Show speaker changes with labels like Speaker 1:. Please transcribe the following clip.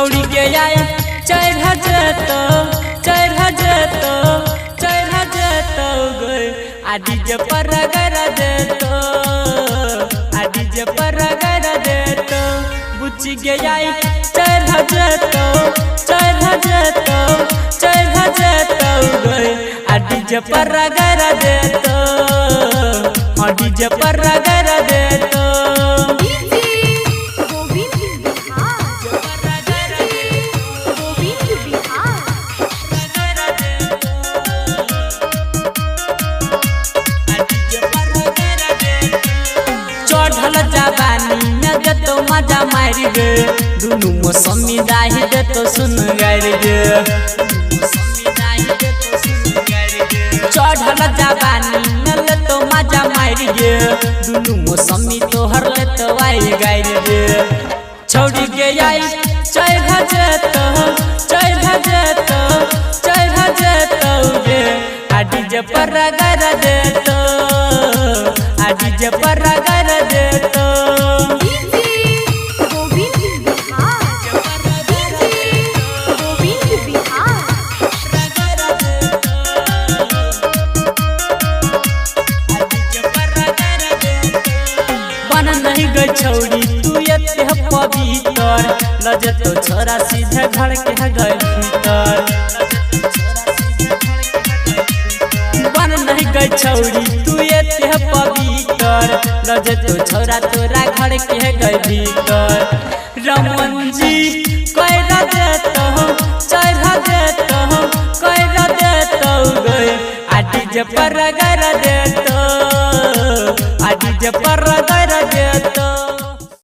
Speaker 1: छौड़ी के आई चढ़ जतो चढ़ जतो चढ़ जतो गए आ डीजे पर रगड़ देतो आ डीजे पर रगड़ देतो बुच्ची के आई चढ़ जतो चढ़ जतो चढ़ जतो गए आ डीजे पर रगड़ देतो हाँ डीजे पर रगड़ देतो।
Speaker 2: गोविंद बिहार गोविंद बिहार।
Speaker 1: चढ़ल जवानी में देतो मजा मारि गे दुनू मौसमी दाही देतो सुन गारि गे चढ़ल जवानी में लेतो मजा मारि गे दुनू मौसमी तोहर लेतो आई गारि गे छौड़ी के आई चढ़ जतो चढ़ जतो चढ़ जतो गे आ डीजे पर रगड़ देतो आ डीजे पर रगड़ देतो।
Speaker 2: गोविंद बिहार गोविंद बिहार।
Speaker 1: बन नहीं गई छौड़ी तू एते पवित्र लजतो छोरा सीधे घर के गई भीतर बन नहीं गई छौड़ी तू एते पवित्र लजतो छोरा तोरा घर के गई भीतर रमन जी कह देतो चढ़ देतो कह देतो गई आ डीजे पर रगड़ देतो